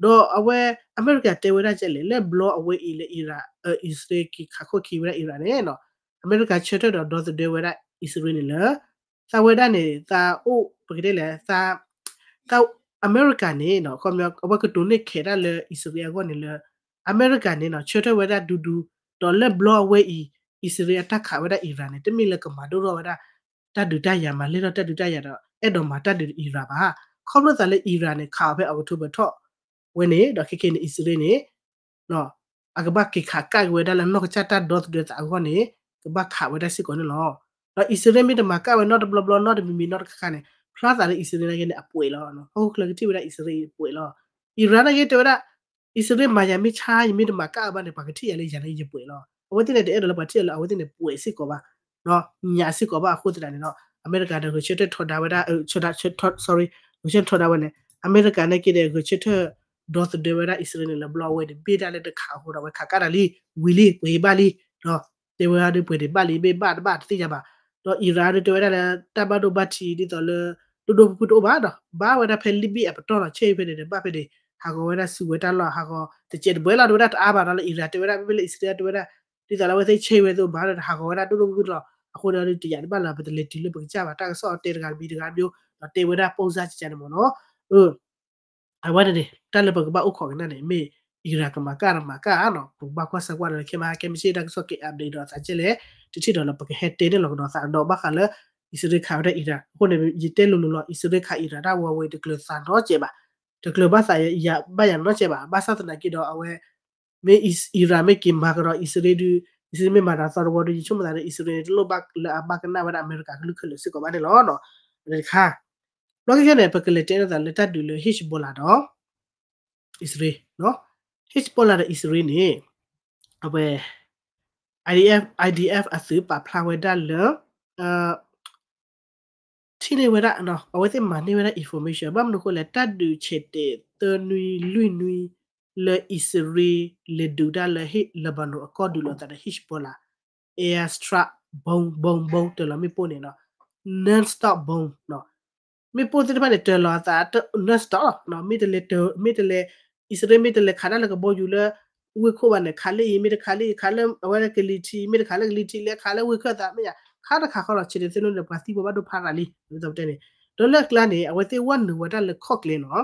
ဒီးအဝဲ အမဲရကၤတဲဝဲဒၣ်ကဲလဲၣ် လၢဘျီအဝဲအံၤလၢ Iran အံၣ်စရ့လးက့ၤခးခိၣ်ခံဝဲဒၣ် Iran န့ၣ်နီၤ, အမဲရကၤဆၢထၢၣ်ဒီးဒီသဒၢဝဲဒၣ်အံၣ်စရ့လးန့ၣ်လၢ သးဝဲဒၣ်န့ၣ် သးအိၣ် ပကတဲလဲၣ် သး အမဲရကၤန့ၣ်နီၤ ခီပညီအဝဲကတိၤန့ၢ်ခဲးဒၣ်လၢအံၣ်စရ့လးအဂီၢ်န့ၣ်လၢ အမဲရကၤန့ၣ်နီၤ ဆၢထၢၣ်ဝဲဒၣ်ဒူဒူ, ဒီးလၢဘျီအဝဲအံၤ အံၣ်စရ့လးအတၢ်ခးဝဲဒၣ် Iran န့ၣ် တမ့ၢ်လၢကမၤဒိၣ်ထီၣ်ဝဲဒၣ် တၢ်ဒုးတၢ်ယၤ မၤလဲၢ်ထီၣ်တၢ်ဒုးတၢ်ယၤဒီး အဲၣ်ဒိးမၤတၢ်ဒုးဒီး Iran ဘၣ်. ခီဖျိသးလၢ Iran န့ၣ် ခးအီၤဖဲ October ထီၣ်ဝဲန့ၣ် ဒီးခဲခဲန့ၣ် အံၣ်စရ့လးန့ၣ် အကဘၣ်က့ၤခးကၣ်က့ၤဝဲဒၣ်လၢနီၢ်ကစၢ်တၢ်ဒီသဒၢသးအဂီၢ်န့ၣ် ကဘၣ်ခးဝဲဒၣ်စ့ၢ်ကီးန့ၣ်လီၤ. ဒီးအံၣ်စရ့လးမ့ၢ်တမၤကၣ်ဝဲနီတဘျီဘျီ နီတမံၤမံၤ နီတခါခါန့ၣ် ဖျါသးလၢအံၣ်စရ့လးနာ်က့န့ၣ် အပှဲၤလီၤ. ဟီၣ်ခိၣ်ချၢကထံၣ်ဝဲဒၣ်အံၣ်စရ့လးအံၤပှဲၤလီၤ. Iran နာ်က့တဲဝဲဒၣ် အံၣ်စရ့လးမၤယၤမ့ၢ်ဆါ ယမ့ၢ်တမၤကၣ်အီၤဘၣ်န့ၣ် ပှၤကထံၣ်ယၤလၢယၤနာ်က့ယပှဲၤလီၤ. အဝဲသ့ၣ်န့ၣ် တအဲၣ်ဒိးလၢပှၤထံၣ်ယၤလၢအဝဲသ့ၣ်န့ၣ်ပှဲၤစ့ၢ်ကီးဘၣ် ညၣ်စ့ၢ်ကီးဘၣ်အဃိသတးန့ၣ်ဒီး အမဲရကၤဒီးဂဲၤဆၢထၢၣ်ထီဒါဝဲဒၣ် sorry ဂဲၤဆၢထၢၣ်ထီဒါဝဲန့ၣ် အမဲရကၤနာ်က့ဒီးဂဲၤဆၢထၢၣ်ဒီသဒၢဝဲဒၣ်အံၣ်စရ့လးန့ၣ်လၢဘျီအဝဲန့ၣ် ဘ့ၣ်ဒၣ်လၢတခးအဃိဒီး အဝဲခးကၣ်တၢ်လံ ဝံၤလံ ပှဲၤဘၣ်လံ တဲဝဲဒၣ်ဒုးပှဲၤန့ၣ်ဘၣ်လံ ဘ့ၣ်ဘၣ်တဘၣ်တသ့ၣ်ညါဘၣ်. ဒီး Iran ဒုးတဲဝဲဒၣ်လၢ တၢ်ဘၣ်ဒိဘၣ်ထံးဒ်သိးလၢ ဒိၣ်ဒိၣ်ဖုၣ်ဖုၣ်တအိၣ်ဘၣ်ဒီး ဘၣ်ဝဲဒၣ်ဖဲ Libya အပတီၢ်လီၤ ဆဲးဖဲန့ၣ်ဒီး ဘၣ်ဖဲန့ၣ် ဟးဂီၤဝဲဒၣ်စုကဝဲၤတၢ်လီၢ် ဟးဂီၤတစဲးတဘှဲလီၤ တဲဝဲဒၣ်တအါဘၣ်ဒီးလၢ Iran တဲဝဲဒၣ် မ့မ့ၢ်လၢအံၣ်စရ့လးတဲဝဲဒၣ် ဒ်သိးလၢအဝဲသ့ၣ်ဆဲးဝဲသိးဘၣ်ဒီး ဟးဂီၤဝဲဒၣ်ဒိၣ်ဒိၣ်ဖုၣ်ဖုၣ်လီၤ. အဃိန့ၣ်ဒီးတယာ်တဘၣ်လၢပတလဲၤတုၤလၢပကစၢ်ဘၣ် တၢ်ကစီၣ်တဲတဂၤတမံၤတဂၤတမံၤ ဒီးတဲဝဲဒၣ် ပုံစံ ကကန့ၣ်မ့ၢ်နီၤ အဝဲန့ၣ်န့ၣ် တၢ်လၢပကဘၣ်အိၣ်ခိးကနၣ်န့ၣ် မ့ၢ် Iran ကမၤကၣ်တမၤကၣ်နီၤ ပကဘၣ်ကွၢ်စၢၤကွၢ်ဒီး ခဲမးကဲမ့ၢ်စ့ၢ်တၢ်ကစီၣ်က့ၤ update ဒီးသးကဲလဲၣ် တထံၣ်ဒီးလၢပကဟဲတဲန့ၢ်လီၤကဒီးသးဒီးဘၣ်ဃးလၢ အံၣ်စရ့လးခးဝဲဒၣ် Iran အဃိန့ၣ် ယတဲလိၤလိၤလီၤ အံၣ်စရ့လးခး Iran တၢ်ဝဲဝဲတကျၢၤသးနီတစဲးဘၣ် တကျၢၤဘၣ်သးယၤဘၣ်ယၤနီတစဲးဘၣ် ဘၣ်ဆၣ်သနာ်က့ဒီးအဝဲ မ့ၢ် Iran မ့ၢ်က့ၤမၤကဒီးအံၣ်စရ့လးဒုး အံၣ်စရ့လးမ့ၢ်မၤဒီးသီတဝီဒုး ယဆိကမိၣ်သးလၢအံၣ်စရ့လးန့ၣ် တလိၣ်ဘၣ်လၢအဘၣ်ကနၣ်ဝဲဒၣ်အမဲရကၤကလုာ်ခဲလၢာ်စ့ၢ်ကီးဘၣ်န့ၣ်လီၤ. တခါ ဘျီခဲခဲန့ၣ် ပကလဲၤတဲလိာ်သးလၢတၢ်ဒုးလၢ Hezbollah ဒီး အံၣ်စရ့လး Hezbollah ဒီးအံၣ်စရ့လးန့ၣ် အဝဲ IDF, IDF အသုးပာ်ဖျါဝဲဒၣ်လၢ ထံၣ်န့ၢ်ဝဲဒၣ် အဝဲသ့ၣ်မၤန့ၢ်ဝဲဒၣ် information ဘၣ်မနုၤအဃိလဲၣ် တၢ်ဒုးဆဲးတဲာ်သၢနွံလွံၢ်နွံ လၢအံၣ်စရ့လးလဲၤဒုးတၢ်လၢ Lebanon အကီၢ်ဒုးလိာ်သးဒီး Hezbollah airstrike bomb bomb bomb တၢ်လီၤမ့ၣ်ပိၢ်န့ၣ် non-stop bomb မ့ၣ်ပိၢ်သ့ၣ်တဖၣ်န့ၣ် တၢ်လီၤအသး non-stop လီၤ မ့ၢ်တလဲၤ မ့ၢ်တလဲၤ အံၣ်စရ့လးမ့ၢ်တလဲၤခးတၢ်လၢကဘီယူၤလၢ ဝ့ၢ်ခိၣ်ဘၣ်န့ၣ် ခးလၢအံၤ မ့ၢ်တခးလၢအံၤ ခးလၢအဝဲကလံၤထံး မ့ၢ်တခးလၢကလံၤထံး လဲၤခးလၢဝ့ၢ်ခၢၣ်သး မ့ၢ်ယါ ခးတခးဃီလီၤ ဆဲးတဲာ်သၢနွံန့ၣ် ပှၤသံပှၤဘၣ်ဒိဖးရၤလံ ဒ်သိးပတဲန့ၣ် ဒီးလၢအကျါန့ၣ် အဝဲသ့ၣ်ဝဲနုာ်ဝဲဒၣ်လၢခီၣ်ကျဲနီၤ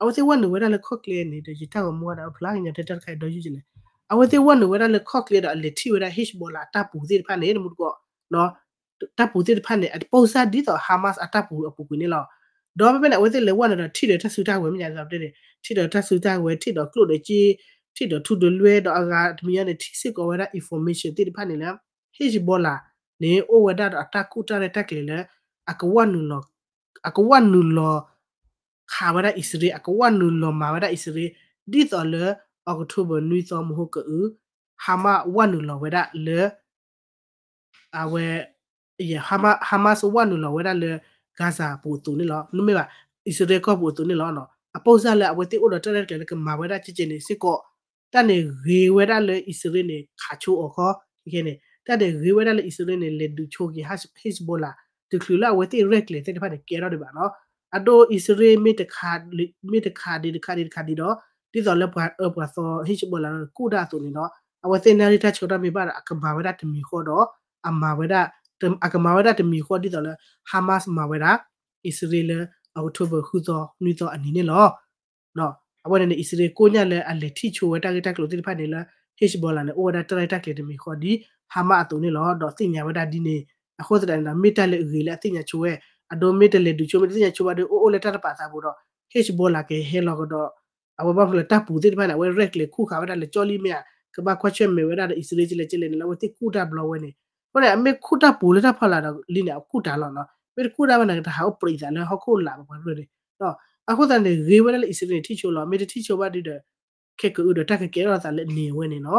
အဝဲသ့ၣ်ဝဲနုာ်ဝဲဒၣ်လၢခီၣ်ကျဲန့ၣ်ဒီး ယတၢ်ဂီၤမူဝဲဒၣ်ဖျါကညီတဲတၢ်တခါအံၤဒီးယုၢ်ကလဲၣ် အဝဲသ့ၣ်ဝဲနုာ်ဝဲဒၣ်လၢခီၣ်ကျဲဒီးအလဲၤထံၣ်ဝဲဒၣ် Hezbollah အတၢ်ပူၤသ့ၣ်တဖၣ်န့ၣ် တမူတကိး တၢ်ပူၤသ့ၣ်တဖၣ်န့ၣ် အတပိၢ်စၢ်ဒ်သိး Hamas အတၢ်ပူၤအပူၤကွံာ်န့ၣ်လီၤ. ဒီးဖဲဖဲန့ၣ် အဝဲသ့ၣ်လဲၤဝဲနုာ်ဒီးထံၣ်ဒီးတၢ်စုတၢ်ဝဲၤမ့ၢ်ညါသးပတဲန့ၣ် ထံၣ်ဒီးတၢ်စုတၢ်ဝဲၤ ထံၣ်ဒီးကျိၣ်ဒီးစ့ ထံၣ်ဒီးထူဒီးလွဲဒီးအဂၤတမံၤညါန့ၣ် ထံၣ်စ့ၢ်ကီးဝဲဒၣ် information သ့ၣ်တဖၣ်န့ၣ်လၢ Hezbollah န့ၣ် အိၣ်ဝဲဒၣ်ဒီးအတၢ်ကူၣ်တၢ်ရဲၣ်တၢ်ကျဲၤလၢ အကဝဲနုာ်လီၤ အကဝဲနုာ်လီၤ ခးဝဲဒၣ်အံၣ်စရ့လး အကဝဲနုာ်လီၤမၤဝဲဒၣ်အံၣ်စရ့လး ဒ်သိးလၢ October နွံသီမဟါကအု Hamas ဝဲနုာ်လီၤဝဲဒၣ်လၢ အဝဲ Hamas ဝဲနုာ်လီၤဝဲဒၣ်လၢ Gaza ပူၤအသိးန့ၣ်လီၤ. မ့တမ့ၢ်ဘၣ် အံၣ်စရ့လးကီၢ်ပူၤအသိးန့ၣ်လီၤ. အပိၢ်စၢ်လၢအဝဲသ့ၣ်အိၣ်ဒီးတၢ်ရဲၣ်ကျဲၤလၢကမၤဝဲဒၣ်ကဲကဲန့ၣ်စ့ၢ်ကီး တၢ်န့ၣ်ဂ့ၤဝဲဒၣ်လၢအံၣ်စရ့လးန့ၣ် ခးဆိအီၤခီ ခဲကဲန့ၣ် တၢ်န့ၣ်ဂ့ၤဝဲဒၣ်လၢအံၣ်စရ့လးန့ၣ် လဲၤဒုးဆိက့ၤ Hezbollah တချုးလၢအဝဲသ့ၣ်ရဲၣ်ကျဲၤသ့ၣ်တဖၣ်န့ၣ် ကဲထီၣ်ဒံးဘၣ်နီၤ. အဒိအံၣ်စရ့လး မ့ၢ်တခးဒံးတခးဒံးတခးဒံးဒီး ဒ်သိးလၢပှၤအၢပှၤသီ Hezbollah န့ၣ် ကူၣ်တၢ်အသိးန့ၣ်ဒီး အဝဲသ့ၣ်နၣ်ရံၣ်တၢ်ဆၢကတီၢ်မ့ၢ်ဘၣ်ဒီး အကမၤဝဲဒၣ်တမံၤဃီဒီး အမၤဝဲဒၣ် အကမၤဝဲဒၣ်တမံၤဃီဒ်သိးလၢ Hamas မၤဝဲဒၣ် အံၣ်စရ့လးလၢ October ဃုသီ နွံသီအနံၤန့ၣ်လီၤ. အဝဲန့ၣ်န့ၣ် အံၣ်စရ့လးကိးညါလၢအလဲၤထံၣ်ဆိဝဲတၢ်ဂ့ၢ်တၢ်ကျိၤသ့ၣ်တဖၣ်န့ၣ်လၢ Hezbollah န့ၣ် အိၣ်ဝဲဒၣ်တၢ်ရဲၣ်တၢ်ကျဲၤတမံၤဃီဒ် Hamas အသိးန့ၣ်လီၤ. ဒီးသ့ၣ်ညါဝဲဒၣ်ဒ်န့ၣ် အဃိသတးန့ၣ်ဒီး မ့ၢ်တၢ်လၢအဂ့ၤလၢအသ့ၣ်ညါဆိဝဲ အဒိမ့ၢ်တလဲၤဒုးဆိ မ့ၢ်တသ့ၣ်ညါဆိဘၣ်ဒီး အိၣ်အိၣ်လၢတၢ်တပာ်သးပူၤဒီး Hezbollah ကဟဲလီၤကဒီး အဝဲဘၣ်မနုၤလၢတၢ်ပူၤသ့ၣ်တဖၣ်န့ၣ် အဝဲရဲၣ်ကျဲၤခူၣ်ဃာ်ဝဲဒၣ်လၢကၠီလံမ့ၢ်ဧါ ကဘၣ်ကွၢ်ဆၢၣ်မဲာ်ဝဲဒၣ်ဒီးအံၣ်စရ့လးကလဲၣ်ကလဲၣ်န့ၣ်လၢအဝဲသ့ၣ်ကူၣ်တၢ်ဘျီဝဲန့ၣ် အဃိန့ၣ် အမ့ၢ်ခူၣ်တၢ်ပူၤလၢတၢ်ဖီလာ်ဒီးလံန့ၣ် အကူၣ်တၢ်လီၤနီၤ မ့ၢ်တကူၣ်တၢ်ဘၣ်န့ၣ် ကတဟးအိၣ်ပြံးသးလၢဟီၣ်ခိၣ်လာ်ပှၤရၢၢ်န့ၣ် အဃိသတးန့ၣ် ဂ့ၤဝဲဒၣ်လၢအံၣ်စရ့လးန့ၣ် ထံၣ်ဆိလီၤ မ့ၢ်တထံၣ်ဆိဘၣ်ဒီး ခဲကအုဒီးတၢ်ကကဲထီၣ်သးလၢအန့ၣ်အဝဲန့ၣ်နီၤ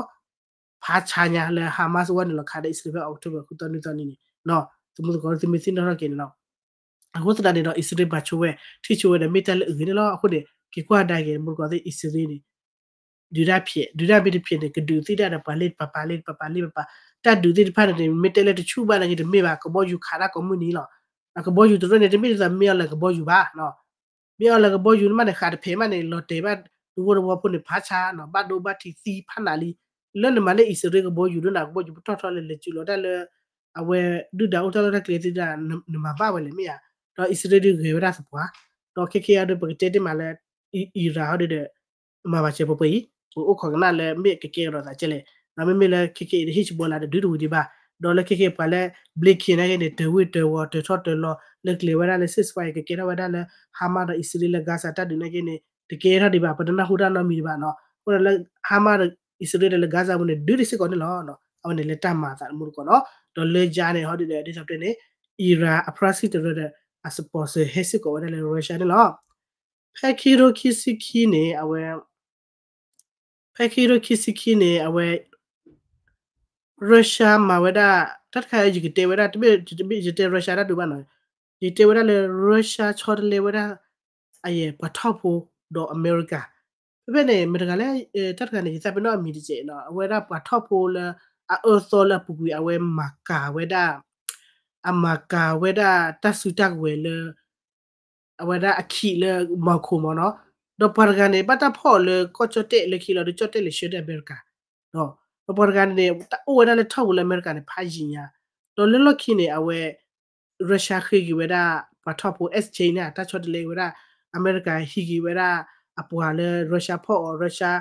ဖးဆါညါလၢ Hamas ဝဲနုာ်လီၤခးဒီးအံၣ်စရ့လးဖဲ October ဃုသီနွံသီနံၤန့ၣ် သမူသကိးသုမ့ၢ်သ့ၣ်နီၣ်ထီၣ်က့ၤန့ၣ်လီၤ အဃိသတးန့ၣ်ဒီး အံၣ်စရ့လးဘၣ်ဆိဝဲ ထံၣ်ဆိဝဲဒီးမ့ၢ်တၢ်လၢအဂ့ၤန့ၣ်လီၤ. အဃိန့ၣ် က့ၤကွၢ်ကဒါက့ၤ မူတကိးသ့ၣ်အံၣ်စရ့လးန့ၣ် ဒုးတၢ်ဖျဲး ဒုးတၢ်မ့ၢ်တဖျဲးန့ၣ် ကဒုးသ့ၣ်တၢ်ဒီးပှၤလ့ပပာ်လ့ပပာ်လ့ပပာ် တၢ်ဒုးသ့ၣ်တဖၣ်န့ၣ် မ့ၢ်တဲလၢတဆူၣ်ဘၣ်နာ်က့တမ့ၢ်ဘၣ် ကဘီယူၤခးတၢ်ကိးမုၢ်နံၤလီၤ. အကဘီယူၤတရၢၣ်န့ၣ် တမ့ၢ်ဒ်သိးမ့ၢ်အီၤလၢကဘီယူၤဘၣ်နီၤ မ့ၢ်အီၤလၢကဘီယူၤန့ၣ်မးန့ၣ် ဃးတဖျဲးမးန့ၣ် လီၤတဲာ်ဘၣ် တဝီတဝီဖိန့ၣ် ဖးဆါနီၤ ဘၣ်ဒိဘၣ်ထံးသံဖးနးလံ လၢနမၤလၢအံၣ်စရ့လးကဘီယူၤဒ်န့ၣ် ကဘီယူၤပတီၢ်ထီၣ်လၢလဲၤစုၤလီၤတၢ်လၢ အဝဲဒုၣ်ဒါအိၣ်တၢ်လီၢ်တၢ်ကျဲသ့ၣ်တဖၣ် နမၤဘၣ်ဝဲလဲၣ်မ့ၢ်ဧါ ဒီးအံၣ်စရ့လးဒုးဂဲၤဝဲဒၣ်သပှၢ် ဒီးခဲကဲအံၤဒီးပကတဲတ့ၢ်မးလၢ Iran ဟီဒုဒီး မၤဘၣ်စၢၤပှဲၤပှဲၤအံၤ ပအိၣ်ခိးကနၣ်လၢမ့ၢ်ကကဲကဒီးသးကဲလဲၣ် ဒီးမ့မ့ၢ်လၢခဲကဲအံၤ Hezbollah ဒီးဒုးတဝံၤဒံးဘၣ် ဒီးလၢခဲကဲပှၤလၢ Blinken နာ်က့န့ၣ် တၢ်ဝ့ၢ်တၢ်ဝီၤ တၢ်ထီၣ်တၢ်လီၤ လၢကျဲၤဝဲဒၣ်လၢ ceasefire ကကဲထီၣ်ဝဲဒၣ်လၢ Hamas ဒီးအံၣ်စရ့လးလၢ Gaza တၢ်ဒုးနာ်က့န့ၣ် တကဲထီၣ်ဒံးဘၣ် ပတနၢ်ဟူတၢ်နီတမံၤဒံးဘၣ်နီၤ အဃိဒီးလၢ Hamas ဒီးအံၣ်စရ့လးဒီးလၢ Gaza ပူၤန့ၣ် ဒုးဒံးစ့ၢ်ကီးန့ၣ်လီၤ အဝဲန့ၣ်လၢတၢ်မၤအသးတမူတကိးနီၤ ဒီးလၢယါန့ၣ် ဟီဒုဒီး ဒ်သိးပတဲန့ၣ် Iran အ proxy တရၢဒီး အ sponsor ဟဲစ့ၢ်ကီးဝဲဒၣ်လၢ Russia န့ၣ်လီၤ ဖဲခံကထိခံဆံခံန့ၣ် အဝဲ ဖဲခံကထိခံဆံခံန့ၣ် အဝဲ Russia မၤဝဲဒၣ် တၢ်တခါယကတဲဝဲဒၣ် တမ့ၢ်ယတဲ Russia တၢ်ဒုးဘၣ်နီၤ ယတဲဝဲဒၣ်လၢ Russia ဆီတလဲဝဲဒၣ် အယဲၢ်ပှၤထီၣ်ဖိဒီးအမဲရကၤ ဖဲဖဲန့ၣ် မတၤတဂၤလဲၣ် တၢ်တဂၤန့ၣ် ယသးပ့ၤနီၣ်အမံၤတစဲးနီၤ အဝဲဒၣ်ပှၤထီၣ်ဖိလၢ အအၢသီလၢအပူၤကွံာ် အဝဲမၤကၤဝဲဒၣ် အမၤကၤဝဲဒၣ်တၢ်စုတၢ်ကဝဲၤလၢ အဝဲဒၣ်အခံးလၢ Moscow မ့ၢ်နီၤ ဒီးပှၤတဂၤန့ၣ် ဘၣ်တၢ်ဖီၣ်အီၤလၢကီၢ်ကၠီၣ်တဲၣ်လၢခံလီၤ ဒီးကၠီၣ်တဲၣ်လဲၤဆှၢဒၣ်အမဲရကၤ ဒီးပှၤတဂၤန့ၣ် တၢ်အိၣ်ဝဲဒၣ်လၢထီၣ်ပူၤလၢအမဲရကၤန့ၣ် ဖးယံာ်ညါ ဒီးလၢလီၢ်ခံန့ၣ် အဝဲ Russia ဃ့က့ၤဝဲဒၣ် ပှၤထီၣ်ဖိ exchange န့ၣ် တၢ်ဆီတလဲဝဲဒၣ် အမဲရကၤဟံးက့ၤဝဲဒၣ် အပှၤလၢ Russia ဖီၣ်အီၤ Russia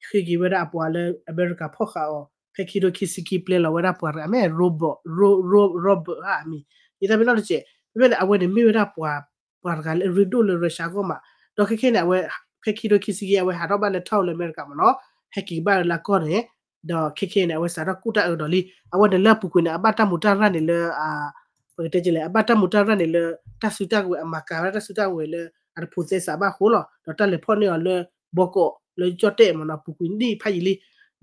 ဃ့က့ၤဝဲဒၣ်အပှၤလၢအမဲရကၤဖီၣ်ဃာ်အီၤ ဖဲခံကထိခံဆံခံပျဲလီၤဝဲဒၣ်ပှၤတဂၤ မ့ၢ် Robert Ro- Ro- Robert ဧါ အမံၤ ယသးပ့ၤနီၣ်တစဲး ဖဲဖဲန့ၣ် အဝဲန့ၣ်မ့ၢ်ဝဲဒၣ်ပှၤ ပှၤတဂၤလၢအရ့ဒိၣ်လၢ Russia အဂီၢ်မး ဒီးခဲခဲန့ၣ် အဝဲ ဖဲခံကထိခံဆံခံ အဝဲဟးထီၣ်ဘၣ်လၢထီၣ်လၢအမဲရကၤမ့ၢ်နီၤ ဟဲက့ၤကဘၣ်လၢအကီၢ်န့ၣ် ဒီးခဲခဲန့ၣ် အဝဲစးထီၣ်ကူၣ်တၢ်အၢဒီးလံ အဝဲန့ၣ်လၢအပူၤကွံာ်န့ၣ် အဘၣ်တၢ်မူတၢ်ရၢ်န့ၣ်လၢ ပကတဲကလဲၣ် အဘၣ်တၢ်မူတၢ်ရၢ်န့ၣ်လၢ တၢ်စုတၢ်ကဝဲၤ အမၤကၤဝဲဒၣ်တၢ်စုတၢ်ကဝဲၤလၢ အတဖိးသဲစးဘၣ်အဃိလီၤ ဒီးတၢ်လဲၤဖီၣ်န့ၢ်အီၤလၢ ဘီကီး လၢကၠီၣ်တဲၣ်မ့ၢ်နီၤ ပူၤကွံာ်နံၣ်ဖးယံာ်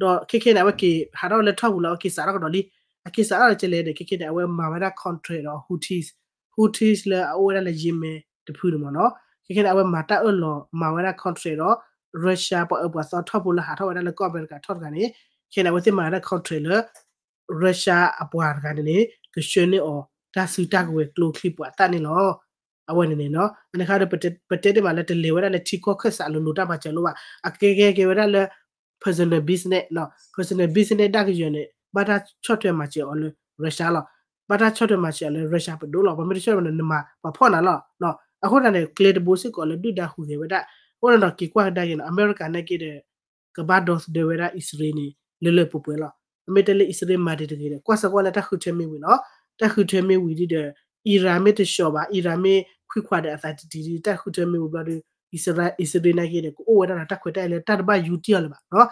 လံ ဒီးခဲခဲန့ၣ် အဝဲက့ၤဟးထီၣ်လၢထီၣ်ပူၤလီၤ အဝဲက့ၤစးထီၣ်ကဒီးလံ အက့ၤစးထီၣ်လၢကလဲၣ်န့ၣ် ခဲခဲန့ၣ် အဝဲမၤဝဲဒၣ် contract ဒီး Houthis Houthis လၢအအိၣ်ဝဲဒၣ်လၢ Yemen တဖုန့ၣ်မ့ၢ်နီၤ ခဲခဲန့ၣ် အဝဲမၤတၢ်အၢၣ်လီၤ မၤဝဲဒၣ် contract ဒီး Russia ပှၤအၢပှၤသီထီၣ်ဖိလၢဟးထီၣ်ဝဲဒၣ်လၢကီၢ်အမဲရကၤထီၣ်တဂၤန့ၣ် ခဲန့ၣ် အဝဲသ့ၣ်မၤဝဲဒၣ် contract လၢ Russia အပှၤတဂၤန့ၣ်န့ၣ် ကဆှၢန့ၢ်အီၤ တၢ်စုတၢ်ကဝဲၤကျိချံမျိာ်သၣ်န့ၣ်လီၤ. အဝဲန့ၣ်န့ၣ်နီၤ အန့ၣ်ခါဒီး ပတဲတ့ၢ်မးလၢတလဲၤဝဲဒၣ်လၢထံကီၢ်ခၢၣ်စးလိၤလိၤတၢ်မၤစၢၤလိၣ်ဘၣ် အကဲကဲကဲဝဲဒၣ်လၢ personal business နီၤ personal business ဒၣ်ကယၢၤန့ၣ် ဘၣ်တၢ်ဆီၣ်ထွဲမၤစၢၤအီၤလၢ Russia လီၤ. ဘၣ်တၢ်ဆီၣ်ထွဲမၤစၢၤအီၤလၢ Russia ပဒိၣ်လီၤ. ပှၤမ့ၢ်တဆီၣ်ထွဲမၤန့ၣ် နမၤပှၤဖီၣ်နၤလီၤ. အဃိသတးန့ၣ် ကျဲတဘိစ့ၢ်ကီးလၢဒုၣ်ဒါဟူးဂဲၤဝဲဒၣ် အဃိသတးဒီး က့ၤကွၢ်ကဒါက့ၤနီၤ အမဲရကၤနာ်က့ဒီး ကဘၣ်ဒီသဒၢဝဲဒၣ်အံၣ်စရ့လးန့ၣ် လၢလၢပှဲၤပှဲၤလီၤ. အမ့ၢ်တဲလၢအံၣ်စရ့လးမၤဒံးတဂ့ၤဒီး ကွၢ်စၢၤကွၢ်လၢတၢ်ဃုထၢမ့ၢ်ဝံၤနီၤ တၢ်ဃုထၢမ့ၢ်ဝံၤဒ်ဒီး Iran မ့ၢ်တဆှီဘၣ် Iran မ့ၢ်ခွံခွါဒီးအသးတံၢ်တံၢ်ဒ် တၢ်ဃုထၢမ့ၢ်ဝံၤဘျီဒီး အံၣ်စရ့လးနာ်က့ဒီး ကအိၣ်ဝဲဒၣ်ဒီးတၢ်ခွဲးတၢ်ယာ်လၢတၢ်တဘၣ်ယူးတံၢ်အီၤလၢၤဘၣ်နီၤ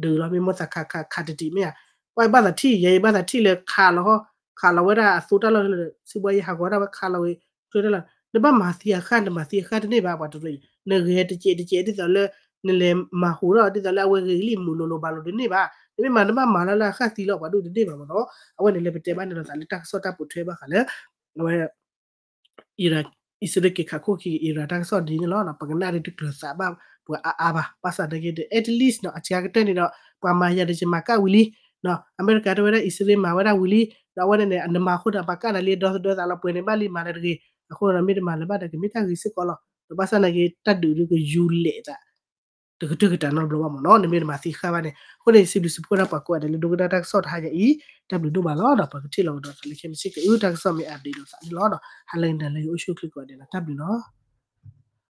ဒုးလီၤ မ့ၢ်မိၣ်သးခးခးခးတံၢ်တံၢ်မ့ၢ်ဧါ, ပှၤဘၣ်သးထံၣ် ယဲယဘၣ်သးထံၣ်လၢခးလီၤဟီၣ်, ခးလီၤဝဲဒၣ်အသိတၢ်လီၢ်လၢ စံးဘှါယဲဟးဂီၤဒၣ်ဝဲခးလီၤဝဲ ချၢတၢ်လီၢ်, နဘၣ်မၤသံအခါ နမၤသံအခါတန့ၢ်ဘၣ် ပှၤတရံး, နဂဲၤတစဲးတစဲးဒ်သိးလၢ နလဲၤမၤဟူးထီၣ်ဒ်သိးလၢအဝဲဂ့ၤလံ မုာ်လိၤလိၤဘၣ်လိၤတန့ၢ်ဘၣ်. နမ့ၢ်မၤနဘၣ်မၤလၢလၢအဃၣ်သံလီၤ ပှၤဒိၣ်တန့ၢ်ဘၣ်မ့ၢ်နီၤ. အဝဲန့ၣ်လၢပတဲဘၣ်န့ၣ်လီၤသးလၢတၢ်ကစီၣ်တၢ်ပိာ်ထွဲဘၣ်ဃးလၢ အဝဲ အံၣ်စရ့လးက့ၤခးခိၣ်ခံအံရၣ်တၢ်ကစီၣ်ဒ်န့ၣ်လီၤ. ပကနၣ်ဒ်တကျၢၤသးဘၣ်ပှၤအါအါဘၣ်. ဘၣ်ဆၣ်သနာ်က့ဒီး at least နီၤ အစှၤကတၢၢ်န့ၣ်ဒီး ပှၤမၤယၤဒီးယမၤကၣ်ဝံၤလံ, အမဲရကၤတဲဝဲဒၣ်အံၣ်စရ့လးမၤဝဲဒၣ်ဝံၤလံ, ဒီးအဝဲန့ၣ်န့ၣ် နမၤအဃိဒီး ပှၤကၣ်နၤလံဒီသဒၢသးလီၤ ပှဲၤန့ၣ်ဘၣ်လံ မၤလၢတဂ့ၤ. အဃိဒီးမ့ၢ်တမၤလၢၤဘၣ်ဒီး ကမ့ၢ်တၢ်ဂ့ၤစ့ၢ်ကီးလီၤ. ဒီးဘၣ်ဆၣ်သနာ်က့ တၢ်ဒုးဒုးကယူၤလဲာ်သး တကတၢၢ်ကတၢၢ်နီတဘျီဘၣ်မ့ၢ်နီၤ နမ့ၢ်တမၤသံဃာ်ဘၣ်န့ၣ်. အဃိန့ၣ် စံးဘျုးစံးဖှိၣ်ဒၣ်ပှၤကိးဂၤဒဲးလၢဒိကနၣ်တၢ်ကစီၣ်တဟါညါအံၤ, တၢ်ဘျုးဒိၣ်မးလီၤ. ဒီးပကထံၣ်လိာ်ကဒီးသးလၢခံမ့ၢ်စ့ၢ်ကီး တၢ်ကစီၣ်မ့ၢ် update ဒီးသးန့ၣ်လီၤ. ဟါလၢအဂ့ၤ နၤလၢဂ့ၤ အိၣ်ဆူၣ်အိၣ်ချ့ကိးဂၤဒဲးနီၤ တၢ်ဘျုးနီၤ.